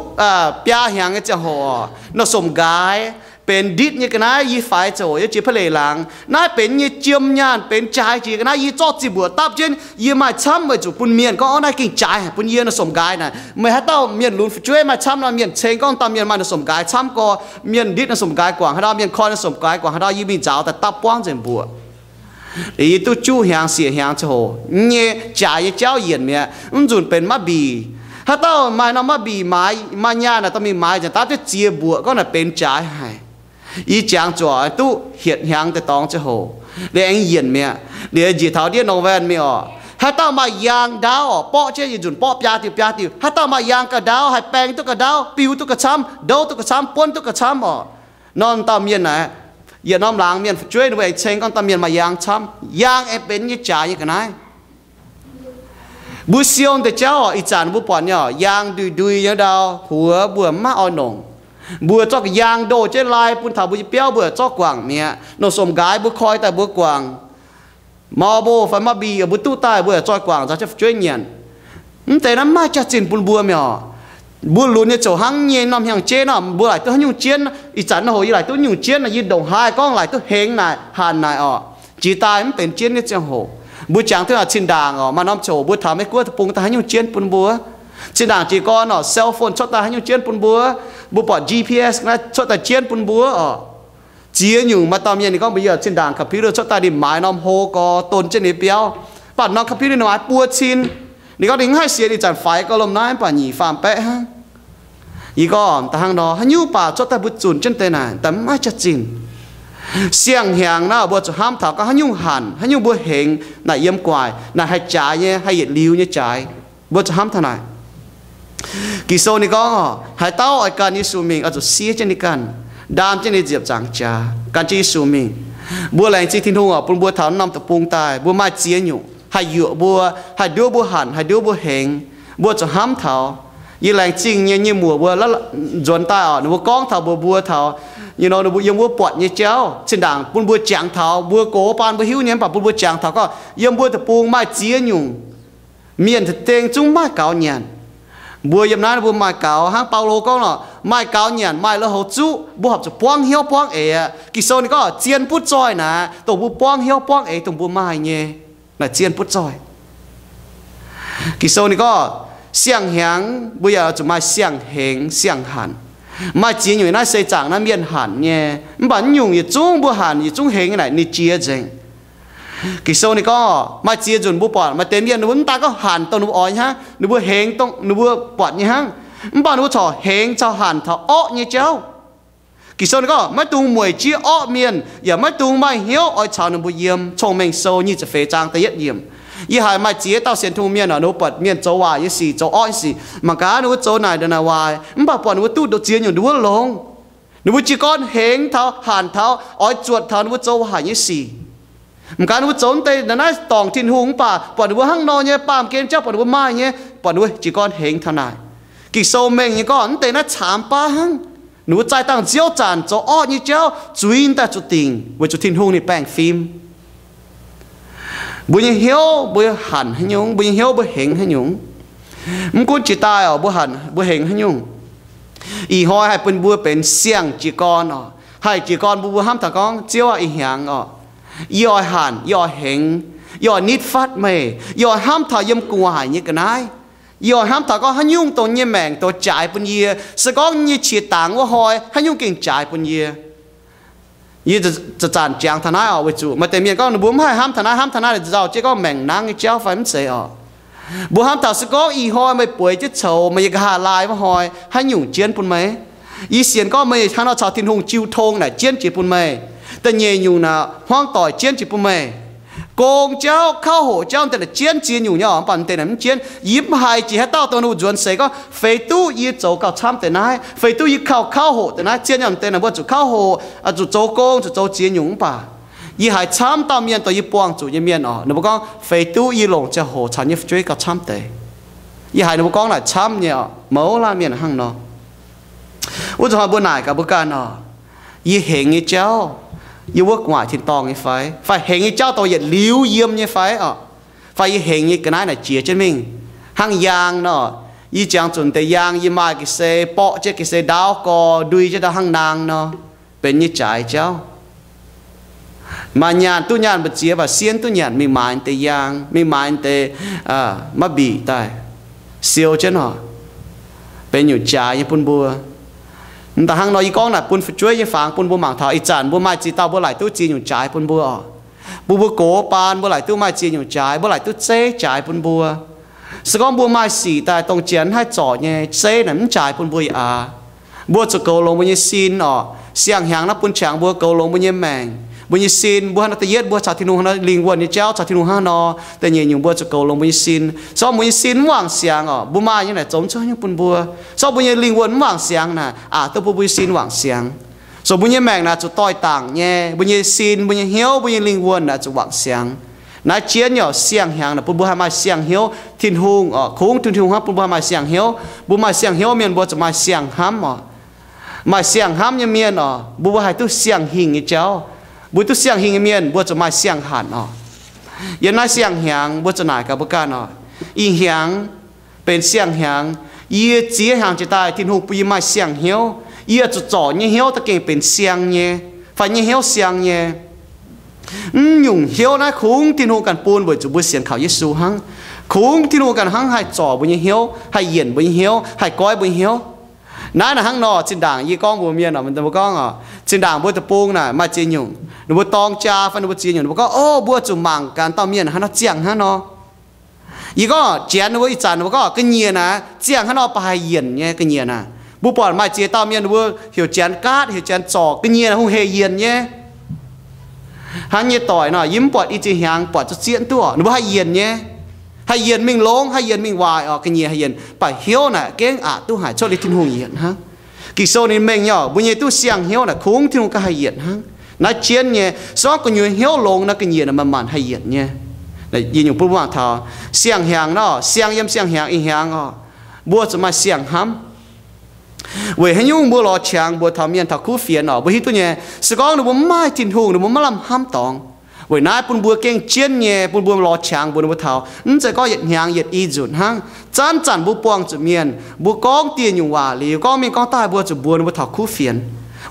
biaa hnyangx nyei ziangh hoc oc, naaiv somx nqaaix benx nditv nyei ga'naaiv. Yie faix ziangh hoc yiem jiex Pei Leic Laangz, naaiv benx nyei jiem nyaanh benx jaaix jiex ga'naaiv. Yie zorqv zinh mbuoqc dapv jienv, yie maaih camv weic zuqc bun mienh gorngv, orv, naaiv gengh jaaix haic, bun yie naaiv somx nqaaix naaic. Meih haaix dauh mienh lunx fu'jueiv maaih camv nor, mienh ceng gorngv dauh mienh maaih naaiv somx nqaaix camv gorx, mienh nditv naaiv somx nqaaix guangc haaix dauh, mienh koi naaiv somx nqaaix guangc haaix dauh, yie mingh nzaaux daaih dapv buangv nzengc mbuoqc. Yie duqv juqv hnyangx siex hnyangx ziangh hoc nyei jaaix nyei jauv yienc mi'aqv, mv nzunc benx maiv mbic. Haaix dauh maaih norm maiv mbic maaiz, maaih nyaanh naaic dorh mingh maaiz nzengc, dapv jienv ziex mbuoqc gorngv naaic benx jaaix haic. Yie jangx zuqc duqv hietc hnyangx deix dorngx ziangh hoc, liuz aengx yienc mi'aqv. Liuz njiec taux ndiev November mingh oc, haaix dauh maaih yaang ndaauv oc, borqv jienv yietc nzunc borqv biaa diuh biaa diuh. Haaix dauh maaih yaang ga'ndaauv, haih baeng duqv ga'ndaauv, biu duqv ga'camv, ndouv duqv ga'camv, buonv duqv ga'camv oc. Norm dauh mienh naaic, yietc norm laangz mienh fu'jueiv ninh mbuo aengx ceng gorngv dauh mienh maaih yaang camv. Yaang aengx benx nyei jaaix nyei ga'naaiv. Mbuo siou deix jauv oc, ih zanc mbuo buatc nyei oc, yaang ndui-ndui nyei ndau, huox mbuo maiv oix nongc. Mbuo zorqv ga'yaang ndoh jienv lai bun taux mbuo nyei biauv mbuo zorqv guangc mi'aqv. Nongc somx nqaaix mbuo koi daaih mbuo guangc. Marlboro fai maiv mbic mbuo duqv daaih mbuo zoih guangc nzaaux jienv fu'jueiv nyanc. Mv deix naaiv maiv jaax-zinh bun mbuo mi'aqv. Mbuo lunx nyei ziouc hnangv nyei norm hnyangx-jeiv nor, mbuo laaic duqv haaix nyungc jienv. Ih zanc nor hoc yie laaic duqv nyungc jienv nor, yie ndongc haaix gorngv laaic duqv hengx naaic, hanc naaic oc. Jiex daaih mv benx jienv nyei ziangh hoc. Mbuo jangx duqv cin-ndaangc oc, maaih norm ziouc mbuo taux Meiv Guoqv deic-bung daaih haaix nyungc jienv bun mbuo. Cin-ndaangc jiez gorn oc, cell phone cuotv daaih haaix nyungc jienv bun mbuo. Mbuo buatc G P S naaiv cuotv daaih jienv bun mbuo oc. Ziex nyungc maaih dauh mienh ninh gorngv mbuox yie, cin-ndaangc computer cuotv daaih ninh maaiz norm hlo gorx don jienv ninh biauv. Mv baac norm computer ninh maaiz buo cin. Ninh gorngv ninh mv haih sienx, ih zanc faix gauh lomh naaiv, mv baac nyic faam baeqv hnangv. Yie gorngv da'hnangv nor, haaix nyungc baac cuotv daaih mbuo zunc jienv deix naaic, daaih mv maaih jaax-zinh. Siang-hnyangx naaiv mbuo zuqc hnamv taux gorngv haaix nyungc hanc, haaix nyungc mbuo hengx naaic yiem guaic, naaic haih jaaix nyei, haih yietc liuz nyei jaaix. Mbuo zuqc hnamv taux naaic. Ging-Sou ninh gorngv, haaix dauh oix gan Yesu mingh oix zuqc siev jienv ninh ganh, ndaam jienv ninh nziepc nzaangc jaax, gan jienv Yesu mingh. Mbuo laengz zingh Tin-Hungh oc, bun mbuo taux norm deic-bung daaih mbuo maaih ziex nyungc haih yuoqc mbuo, haih nduov mbuo hanc, haih nduov mbuo hengx. Mbuo zuqc hnamv taux. Yie laengz zingh nyei nyei muoc mbuo nzuonx daaih oc, ninh mbuo gorngv taux mbuox mbuo taux, you know, ninh mbuo yiem wuov buatc nyei jauv. Cin-ndaangc bun mbuo jangx taux, mbuo gox baan mbuo hiuv nyei, mv baac bun mbuo jangx taux gorngv yiem mbuo deic-bung maaih ziex nyungc mienh daaih dengh zungv maaih gaux nyanc. Mbuo yiem naaiv mbuo maaih gaux, hnangv Baulo gorngv nor, maaih gaux nyanc maaih lui-houx zuqv, mbuo horpc zuqc buangv hnyouv buangv eix aqv. Ging-Sou ninh gorngv zien butv zoih naaic, dongh mbuo buangv hnyouv buangv eix dongh mbuo maaih nyei. Naaic zien butv zoih. Ging-Sou ninh gorngv, siang-hnyangx mbuo yaac zuqc maaih siang-hengx siang-hanc. Maaih ziex nyungc naaiv seix zaangc naaiv mienh hanc nyei, mv baac naaiv nyungc yietc zungv mbuo hanc yietc zungv hengx naaic ninh jiex nzengc. Ging-Sou ninh gorngv maaih ziex nzunc mbuo buatc maaih deix mienh ninh mbuo mv daan gorngv hanc dongh ninh mbuo oix nyei hnangv, ninh mbuo hengx dongh ninh mbuo buatc nyei hnangv, mv baac ninh mbuo corc hengx caux hanc taux orqv nyei jauv. Ging-Sou ninh gorngv maiv dungx mueic jieqv orqv mienh, yaac maiv dungx maaih hnyouv oix caux ninh mbuo yiem. Cong-Mengh Sou nyic ziepc feix zaang da'yietv yiemc. Yie haiz maaih ziex dauh sienx Tin-Hungh mienh oc, ninh mbuo buatc mienh zoux waaic nyei sic, zoux orqv nyei sic, mangc gaax ninh mbuo zoux naaic ndongc naaic waaic, mv baac buatc ninh mbuo duqv ndoqc ziex nyungc nduov longx. Ninh mbuo jiez gorn hengx taux, hanc taux, oix zuotc taux ninh mbuo zoux waaic nyei sic. Mangc gaax ninh mbuo zoux deix naaiv dorngc Tin-Hungh mv baac buatc ninh mbuo hnangv nor nyei, baamh gen jauv buatc ninh mbuo maaih nyei, buatc ninh mbuo jiez gorn hengx taux naaic. Ging-Sou mengh nyei gorngv mv deix naaiv caamx baav hnangv. Ninh mbuo zaih dangh nziouv zanc zoux orqv nyei jauv, zuiz daaih zuqc dingc weic zuqc Tin-Hungh ninh baengh fim. Mbuo nyei hnyouv mbuo hanc haaix nyungc, mbuo nyei hnyouv mbuo hengx haaix nyungc. Mv gunv jiex daaih oc, mbuo hanc mbuo hengx haaix nyungc, ih hnoi haih bun mbuo benx siang-jiez gorn oc. Haih jiez gorn mbuo, mbuo hnamv taux gorngv, Ziouv aah, ih hnyangx oc, yie oix hanc, yie oix hengx, yie oix nitv fatv meih, yie oix hnamv taux yiem gu'nguaaic nyei ga'naaiv. Yie oix hnamv taux gorngv haaix nyungc dongh nyei maengc dongh jaaix bun yie, se gorngv nyei qiex dangx wuov hnoi haaix nyungc gengh jaaix bun yie. Yie zanc-zanc jangx taux naaiv oc, weic zuqc maaih deix mienh gorngv ninh mbuo mv haih hnamv taux naaiv, hnamv taux naaiv nzauh jienv gorngv maengc nangv nyei jauv fai mv zeiz oc. Mbuo hnamv taux se gorngv ih hnoi meih bueix jienv coux, meih nyei nqa'haav laai wuov hnoi haaix nyungc jienv bun meih? Yie sienx gorngv meih hnangv nor caux Tin-Hungh jiu tong naaic jienv jiex bun meih. Da'nyeic nyungc naaic hmuangv doic jienv jiex bun meih. Gong jauv, kauv hoqc jauv deix naaic jienv ziex nyungc nyei oc, mv baac deix naaic mv jienv. Yie mv haiz jiex haaix dauh dongh ninh mbuo nzuonx seix gorngv, feix duqv yie zoux gauh camv deix naaiv, feix duqv yie kaux kauv hoqc deix naaiv. Zien nyei deix naaic mbuo zuqc kauv hoqc, zuqc zoux gong, zuqc zoux ziex nyungc, mv baac yie haiz camv dauh mienh dongh yie buangh zuqc nyei mienh oc, ninh mbuo gorngv feix duqv yie longc ziangh hoc caux nyei fu'jueiv gauh camv deix. Yie haiz ninh mbuo gorngv naaic camv nyei oc, mouz laanh mienh hnangv nor. Wuov zuqc hnoi mbuo naaic gaax mbuo ganh oc, yie hengx nyei jauv, yie wuov gu'nguaaic tin-dorngh nyei fai? Fai hengx nyei jauv dongh yietc liuz yiem nyei fai oc? Fai yie hengx nyei ga'naaiv naaic jiex jienv mingh hnangv yaang nor. Yie jangx zuqc deix yaang yie maaih ga'sie, borqv jienv ga'sie ndaauv gorx, ndui jienv ndau hnangv naang nor, benx nyei jaaix jauv. Maaih nyaanh duqv nyaanh mbu'ziex, mv baac sienv duqv nyanc mingh maaiz deix yaang, mingh maaiz deix maiv mbic daaih siou jienv oc, benx nyungc jaaix nyei bun mbuo. Mv daaih hnangv nor yie gorngv naaic bun fu'jueiv nyei fangx bun mbuo mangc taux. Ih zanc mbuo maaih ziex dauh mbuo laaic duqv ziex nyungc jaaix bun mbuo oc. Mbuo mbuo gox baan mbuo laaic duqv maaih ziex nyungc jaaix, mbuo laaic duqv zeiv jaaix bun mbuo. Se gorngv mbuo maaih sic daaih dongh janx haih zorc nyei, zeiv naaic mv jaaix bun mbuo yaac aav. Mbuo zuqc goux longx mbuo nyei sin oc. Siang-hnyangx naaiv bun qangx mbuo goux longx mbuo nyei maengc, mbuo nyei sin. Mbuo hnangv nor da'yietv mbuo caux Tin-Hungh hnangv nor lingh wuonh nyei jauv caux Tin-Hungh hnangv nor. Da'nyeic nyungc mbuo zuqc goux longx mbuo nyei sin. Se gorngv mbuo nyei sin mv wangc siangx oc, mbuo maaih nyei naaic zoux mv zuqc haaix nyungc bun mbuo. Se gorngv mbuo nyei lingh wuonh mv wangc siangx naaic, aqc duqv bun mbuo nyei sin wangc siangx. Zoux mbuo nyei maengc naaic zuqc doix-dangc nyei, mbuo nyei sin, mbuo nyei hnyouv, mbuo nyei lingh wuonh naaic zuqc wangc siangx. Naaiv jienv nyei oc, siang-hnyangx naaic bun mbuo haih maaih siang-hnyouv. Tin-Hungh oc, kungx Tin-Hungh hnangv bun mbuo haih maaih siang-hnyouv. Mbuo maaih siang-hnyouv mienh mbuo zuqc maaih siang-hnamv oc. Maaih siang-hnamv nyei mienh oc, mbuo mbuo haih duqv siang-hingh nyei jauv. Mbuo duqv siang-hingh nyei mienh mbuo zuqc maaih siang-hanc oc. Yiem naaiv siang-hnyangx mbuo zuqc naaic gaax mbuo ganh oc, ih hnyangx benx siang-hnyangx. Yie ziex hnyangx jiex daaih Tin-Hungh bun yie maaih siang-hnyouv. Yie zuqc zorc nyei hnyouv da'gengh benx siang nyei, fai nyei hnyouv siang nyei. Mv nyungc hnyouv naaiv kungx Tin-Hungh ganh bun weic zuqc mbuo sienx kaux Yesu hnangv. Kungx Tin-Hungh ganh hnangv haih zorc mbuo nyei hnyouv, haih yienc mbuo nyei hnyouv, haih goiv mbuo nyei hnyouv. Naaiv naaic hnangv nor, zinh ndaangc yie gorngv mbuox mienh oc, mbuo gorngv oc, zinh ndaangc mbuo deic-bung naaic maaih ziex nyungc, ninh mbuo dorng jaa fai ninh mbuo ziex nyungc, ninh mbuo gorngv, o, mbuo zuqc mangc gaax dauh mienh hnangv nor ziangh hnangv nor. Yie gorngv Janx ninh mbuo ih zanc ninh mbuo gorngv ga'nyiec naaic ziangh hnangv nor baac haih yienc nyei ga'nyiec naaic. Mbuo buatc maaih ziex dauh mienh ninh mbuo heuc Janx gaatv, heuc Janx zorc, ga'nyiec naaic hungh heic yienc nyei. Hnangv nyei doic nor, yie mv buatc i ziex hnyangx buatc zuqc zieqv duqv oc, ninh mbuo haih yienc nyei. Haih yienc mingh longx, haih yienc mingh waaic oc, ga'nyiec haih yienc, baac hnyouv naaic gengh aqc duqv haic, cuotv liuz Tin-Hungh yienc hnangv. Ging-Sou ninh mengh nyei oc, mbuo nyei duqv siang-hnyouv naaic kungx Tin-Hungh ganh haih yienc hnangv. Naaiv jienv nyei, se gorngv gu'nyuoz hnyouv longx naaic ga'nyiec naaic manc-manc haih yienc nyei. Yie nyungc bun mbuo mangc taux siang-hnyangx nor, siang yiem siang-hnyangx ih hnyangx oc, mbuo zuqc maaih siang-hnamv. Weic haaix nyungc mbuo lorz qangx mbuox taux mienh taux kuv fienx oc? Mbuo hiuv duqv nyei, se gorngv ninh mbuo mv maaih Tin-Hungh, ninh mbuo maiv lamh hnamv dorngx. Weic naaiv bun mbuo gengh jienv nyei, bun mbuo lorz qangx mbuox ninh mbuo taux, mv zeiz gorngv yietc hnyangx yietc i nzunc hnangv. Zanc-zanc mbuo buangh zuqc mienh, mbuo gorngv dieh nyungc waac liuz, gorngv mingh gorngv daaih, mbuo zuqc mbuox ninh mbuo taux kuv fienx.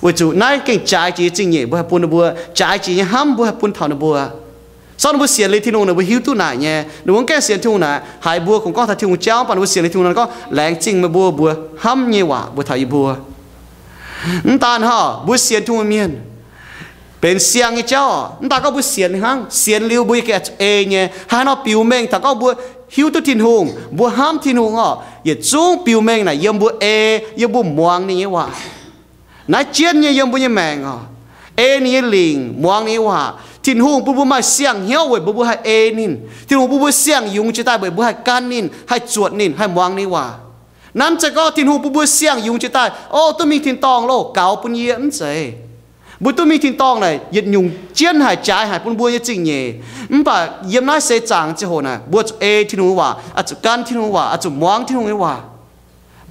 Weic zuqc naaiv gengh jaaix jiex zingh nyeic mbuo haih bun ninh mbuo, jaaix jiex nyei hnamv mbuo haih bun taux ninh mbuo. Se gorngv ninh mbuo sienx liuz Tin-Hungh, ninh mbuo hiuv duqv naaic nyei, ninh mbuo gengh sienx Tin-Hungh naaic, haiz mbuo kungx gorngv taux Tin-Hungh jauv, mv baac ninh mbuo sienx liuz Tin-Hungh naaic gorngv laengz zingh meih mbuo, mbuox hnamv nyei waac mbuox taux yie mbuo. Mv daan hnangv, mbuo sienx Tin-Hungh mienh benx siang nyei jauv oc. Mv daan gorngv mbuo sienx hnangv, sienx liuz mbuo yaac zuqc ei nyei. Haaix nor biux mengh taux gorngv mbuo hiuv duqv Tin-Hungh, mbuo hnamv Tin-Hungh oc, yietc zungv biux mengh naaic yiem mbuo ei, yiem mbuo muangx ninh nyei waac. Naaiv jienv nyei yiem mbuo nyei maengc oc, ei ninh nyei lingc, muangx ninh nyei waac. Tin-Hungh bun mbuo maaih siang-hnyouv weic mbuo mbuo haih ei ninh. Tin-Hungh bun mbuo siang-yungz jiex daaih weic mbuo haih gan ninh, haih zuotc ninh, haih muangx ninh nyei waac. Naaiv mv zeiz gorngv Tin-Hungh bun mbuo siang-yungz jiex daaih, o, duqv mingh tin-dorngh loh, gaux bun yie, mv zeiz. Mbuo duqv mingh tin-dorngh naaic yietc nyungc jienv haic, jaaix haic bun mbuo nyei zingh nyeic. Mv baac yiem naaiv seix zaangc ziangh hoc naaic, mbuo zuqc ei Tin-Hungh nyei waac, oix zuqc gan Tin-Hungh nyei waac, oix zuqc muangx Tin-Hungh nyei waac.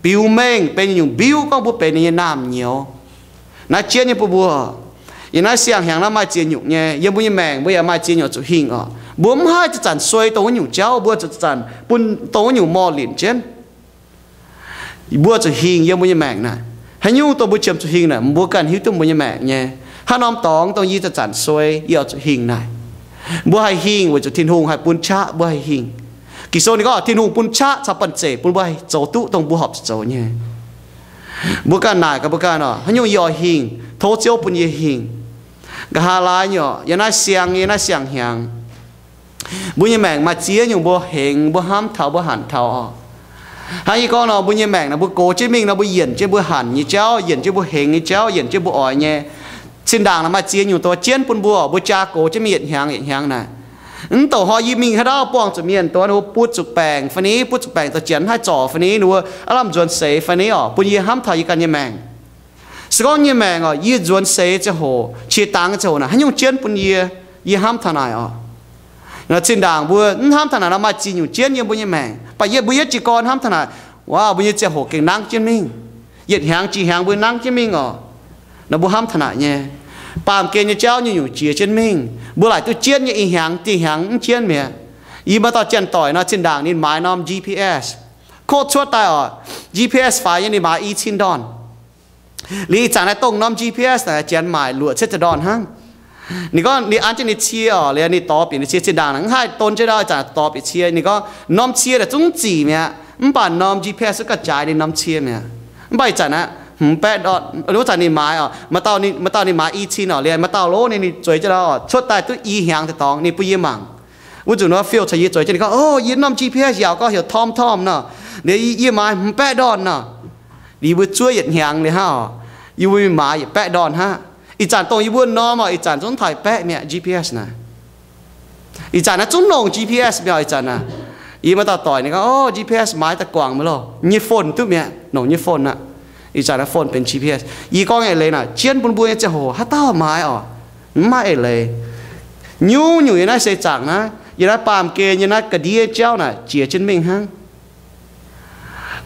Biux mengh benx nyungc mbiuv gorngv mbuo benx ninh nyei naamh nyouz. Naaiv jienv nyei bun mbuo. Yiem naaiv siang-hnyangx naaiv maaih ziex nyungc nyei, yiem mbuo nyei maengc mbuo yaac maaih ziex nyungc zuqc hingh oc. Mbuo mv haih zanc-zanc suei dongh wuov nyungc jauv, mbuo zuqc zanc bun dongh wuov nyungc morh linc jienv. Mbuo zuqc hingh yiem mbuo nyei maengc naaic. Haaix nyungc dongh mbuo qiemx zuqc hingh naaic, mbuo ganh hiuv duqv mbuo nyei maengc nyei. Haaix norm dorngx dongh yie zanc-zanc suei, yie oix zuqc hingh naaic. Mbuo haih hingh weic zuqc Tin-Hungh haih bun qaqv mbuo haih hingh. Ging-Sou ninh gorngv Tin-Hungh bun qaqv caux banh zeic bun mbuo haih zoux duqv dongh mbuo horpc zuqc zoux nyei. Mbuo ganh naaic gaax mbuo ganh oc, haaix nyungc yie oix hingh, tov Ziouv bun yie hingh. Nqa'haav laai nyei oc, yiem naaiv siang, yiem naaiv siang-hnyangx. Mbuo nyei maengc maaih ziex nyungc mbuo hengx, mbuo hnamv taux, mbuo hanc taux oc. Hnangv yie gorngv nor, mbuo nyei maengc naaic mbuo gox jienv mingh nor, mbuo yienc jienv mbuo hanc nyei jauv, yienc jienv mbuo hengx nyei jauv, yienc jienv mbuo oix nyei. Zinh ndaangc naaic maaih ziex nyungc dongh jienv bun mbuo, mbuo jaa gox jienv mingh yietc hnyangx yietc hnyangx naaic. Mv douc hnoi yie mingh haaix dauh buangh zuqc mienh dongh ninh mbuo butv zuqc baengc fai ni, butv zuqc baengc daaih janx haih zorc fai ni, ninh mbuo aav lamh nzuonx seix fai ni oc, bun yie hnamv taux yie ganh nyei maengc. Se gorngv nyei maengc oc, yie nzuonx seix ziangh hoc, qiex dangx ziangh hoc naaic, haaix nyungc jienv bun yie, yie hnamv taux naaic oc. Nor zinh ndaangc mbuo mv hnamv taux naaic nor, maaih ziex nyungc jienv yiem mbuo nyei maengc. Mv baac yie, mbuo yietv jiez gorn hnamv taux naaic, waac, mbuo nyei ziangh hoc gengh nangv jienv mingh. Yietc hnyangx jiex hnyangx mbuo nangv jienv mingh oc. Nor mbuo hnamv taux naaic nyei. Baamh gen nyei jauv nyungc-nyungc jiex jienv mingh. Mbuo laaic duqv jienv nyei ih hnyangx, dih hnyangx mv jienv mi'aqv. Yie maaih dauh janx-doic nor, zinh ndaangc ninh maaiz norm G P S. Kov cuotv daaih oc, G P S faix nyei ninh maaiz i cin ndorn. Liuz ih zanc naaiv dongh norm G P S naaic janx maaic luoqc cietv ziepc ndorn hnangv. Ninh gorngv ninh an jienv ninh cie oc, liuz ninh dorh bieqc ninh cie. Zinh ndaangc naaic mv haih don jienv ndau, ih zanc dorh bieqc cie. Ninh gorngv norm cie naaic zungv zic mi'aqv, mv baac norm G P S zungv ganh jaaix ninh norm cie mi'aqv. Mv baac ih zanc naaiv hmz baeqv ndorn, wuov zanc ninh maaiz oc, maaih dauh ninh, maaih dauh ninh maaiz i cin oc, liuz maaih dauh lov ninh, ninh zueiz jienv ndau oc, cuotv daaih duqv i hnyangx deix dorngx ninh bun yie mangc. Wuov nzunc nor fiou caux yie zueiz jienv, ninh gorngv, o, yie norm G P S yaac gorngv heuc TomTom nor, liuz yie maaiz hmz baeqv ndorn nor. Liuz mbuo zuov yietc hnyangx liuz hnangv oc, yie mbuo mingh maaiz yietc baeqv ndorn hnangv. Ih zanc dongh yie mbuo norm oc, ih zanc zungv taux yietc baeqv mi'aqv G P S naaic. Ih zanc naaiv zungv longc G P S mi'aqv ih zanc naaic. Yie maaih dauh doic ninh gorngv, o, G P S maaiz daaih guangc maiv loh, nyei phone duqv mi'aqv, longc nyei phone aqv. Ih zanc naaiv phone benx G P S. Yie gorngv eix leiz naaic, jienv bun mbuo nyei ziangh hoc haaix dauh maaiz oc, mv maaih eix leiz. Nyungc-nyungc yiem naaiv seix zaangc naaiv, yiem naaiv baamh gen, yiem naaiv ga'ndiev jauv naaic jiex jienv mingh hnangv.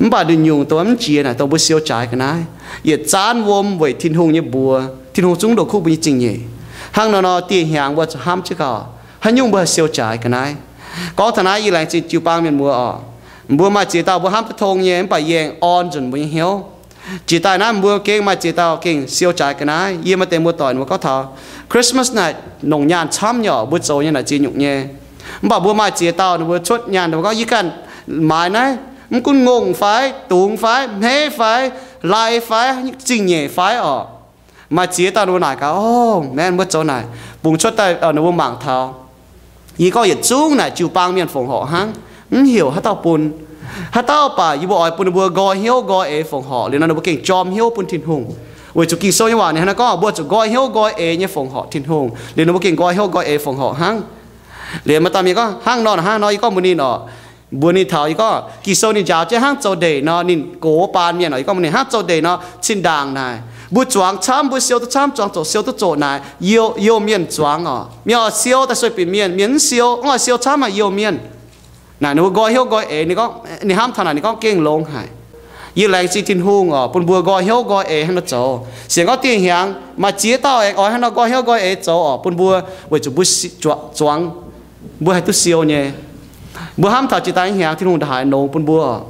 Mv baac nduqc nyungc dongh mv jiex naaic dongh mbuo siou jaaix ga'naaiv, yietc zaanv wuom weic Tin-Hungh nyei mbuox, Tin-Hungh zungv ndoqc kuv mbuo nyei zingh nyeic. Hnangv nor nor, dieh hnyangx mbuo zuqc hnamv jienv gaax, haaix nyungc mbuo haih siou jaaix ga'naaiv. Gorngv taux naaiv yie laengz zingh jiu-baang mienh muoz oc. Mbuo maaih ziex dauh mbuo hnamv duqv tong nyei, mv baac yie aengx orn nzunc mbuo nyei hnyouv. Jiex daaih naaiv mbuo gengh maaih ziex dauh gengh siou jaaix ga'naaiv. Yie maaih deix muoz-doic ninh mbuo gorngv taux Christmas naaic longc nyaanh camv nyei oc, mbuo zoux nyei naaic ziex nyungc nyei. Mv baac mbuo maaih ziex dauh ninh mbuo cuotv nyaanh ninh mbuo gorngv, yie ganh maaiz naaiv, mv gunv ngongh fai, dungz fai, hmeiv fai, lai fai, zingh nyeic fai oc. Maaih ziex dauh ninh mbuo naaic gaax, o, maengx mbuo zoux naaic, bungx cuotv daaih ninh mbuo mangc taux. Yie gorngv yietc zungv naaic jiu-baang mienh fongc horc hnangv, mv heuc haaix dauh bun. Haaix dauh baac yie mbuo oix bun ninh mbuo nqoi hnyouv nqoi eix fongc horc liuz nor, ninh mbuo gengh jorm hnyouv bun Tin-Hungh. Weic zuqc Ging-Sou nyei waac ninh hnangv naaiv gorngv, mbuo zuqc nqoi hnyouv nqoi eix nyei fongc horc Tin-Hungh liuz ninh mbuo gengh nqoi hnyouv nqoi eix fongc horc hnangv. Liuz maaih dauh mienh gorngv, hnangv nor hnangv nor, yie gorngv mbuox ninh oc, mbuox ninh taux, yie gorngv Ging-Sou ninh njaaux jienv hnangv zoux ndeic nor, ninh gox baan mienh oc, yie gorngv mbuox ninh hnangv zoux ndeic nor, zinh ndaangc naaic mbuo zuangx camv, mbuo siou duqv camv, zuangx zoqc siou duqv zoqc naaic, youh, youh mienh zuangx oc. Mienh oix siou daaih sueih bieqc mienh, mienh mv siou, mv oix siou camv haic youh mienh. Naaic ninh mbuo nqoi hnyouv nqoi eix, ninh gorngv, ninh hnamv taux naaic ninh gorngv gengh longx haic. Yie laengz zingh Tin-Hungh oc, bun mbuo nqoi hnyouv nqoi eix hnangv nor zoux. Sienx gorngv dieh hnyangx maaih ziex dauh aengx oix hnangv nor nqoi hnyouv nqoi eix zoux oc, bun mbuo weic zuqc mbuo zuangx, mbuo haih duqv siou nyei. Mbuo hnamv taux jiex daaih hnyangx Tin-Hungh ndongc haaix longx bun mbuo oc.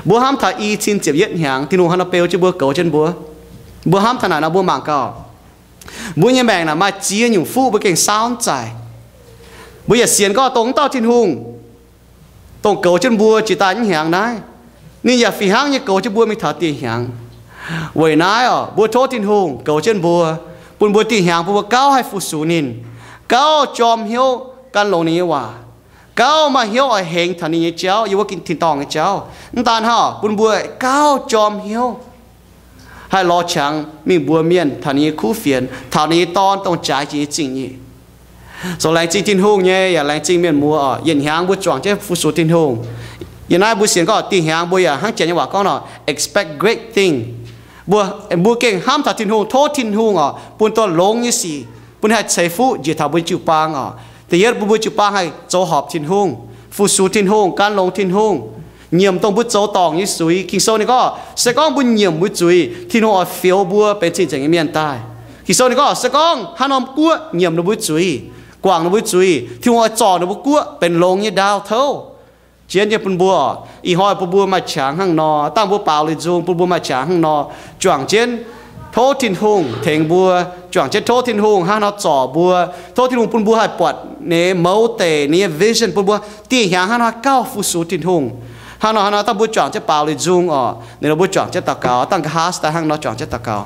Mbuo hnamv taux i cin ziepc yietv hnyangx Tin-Hungh hnangv nor beu jienv mbuo, goux jienv mbuo. Mbuo hnamv taux naaic nor mbuo mangc gaax, mbuo nyei maengc naaic maaih ziex nyungc fuqv mbuo gengh saauv mv zaaic. Mbuo yaac sienx gorngv dongh wuov dauh Tin-Hungh, dongh goux jienv mbuo jiex daaih hnyangx naaiv, ninh yaac fih hnangv nyei goux jienv mbuo mingh taux dieh hnyangx. Weic naaiv oc, mbuo tov Tin-Hungh goux jienv mbuo, bun mbuo dieh hnyangx bun mbuo gauh haih fu-sux ninh, gauh jorm hnyouv gan longx ninh nyei waac, gauh maaih hnyouv oix hengx taux ninh nyei jauv, yiem wuov tin-dorngh nyei jauv. Mv daan hnangv, bun mbuo gauh jorm hnyouv haih lorz qangx mingh mbuox mienh taux ninh nyei kuv fienx, taux ninh nyei Dorn dongh jaaix jiex nyei zingh nyeic. Zoux laengz zingh Tin-Hungh nyei yaac laengz zingh mienh muoz oc. Yietc hnyangx mbuo juangc jienv fu-sux Tin-Hungh. Yiem naaiv mbuo sienx gorngv dieh hnyangx mbuo yaac hnangv Janx nyei waac gorngv nor, expect great thing. Mbuo, mbuo gengh hnamv taux Tin-Hungh, tov Tin-Hungh oc, bun duqv longx nyei sic, bun haih ceix fuqv njiec taux mbuo jiu-baang oc. Da'yietv, bun mbuo jiu-baang haih zoux horpc Tin-Hungh, fu-sux Tin-Hungh, gan longx Tin-Hungh, nyiemc dongh mbuo zoux dorngc nyei zuiz. Ging-Sou ninh gorngv se gorngv mbuo nyiemc mbuo zuiz, Tin-Hungh oix fioux mbuo benx cing-nzengc nyei mienh daaih. Ging-Sou ninh gorngv se gorngv haaix norm guoqv nyiemc ninh mbuo zuiz, guangc ninh mbuo zuiz, Tin-Hungh oix zorc ninh mbuo guoqv benx longx nyei ndaauv touv. Zien nyei bun mbuo, ih hnoi bun mbuo maaih qangx hnangv nor, dangh mbuo baaux leiz nzung bun mbuo maaih qangx hnangv nor, juangc jienv tov Tin-Hungh tengx mbuo, juangc jienv tov Tin-Hungh hnangv nor zorc mbuo, tov Tin-Hungh bun mbuo haih buatc ninh mouz deic, ninh nyei vision bun mbuo dieh hnyangx hnangv nor gauh fu-sux Tin-Hungh. Hnangv nor hnangv nor dangh mbuo juangc jienv baaux leiz nzung oc, ninh mbuo juangc jienv daux gaux, dangh nqa'haav daaih hnangv nor juangc jienv daux gaux.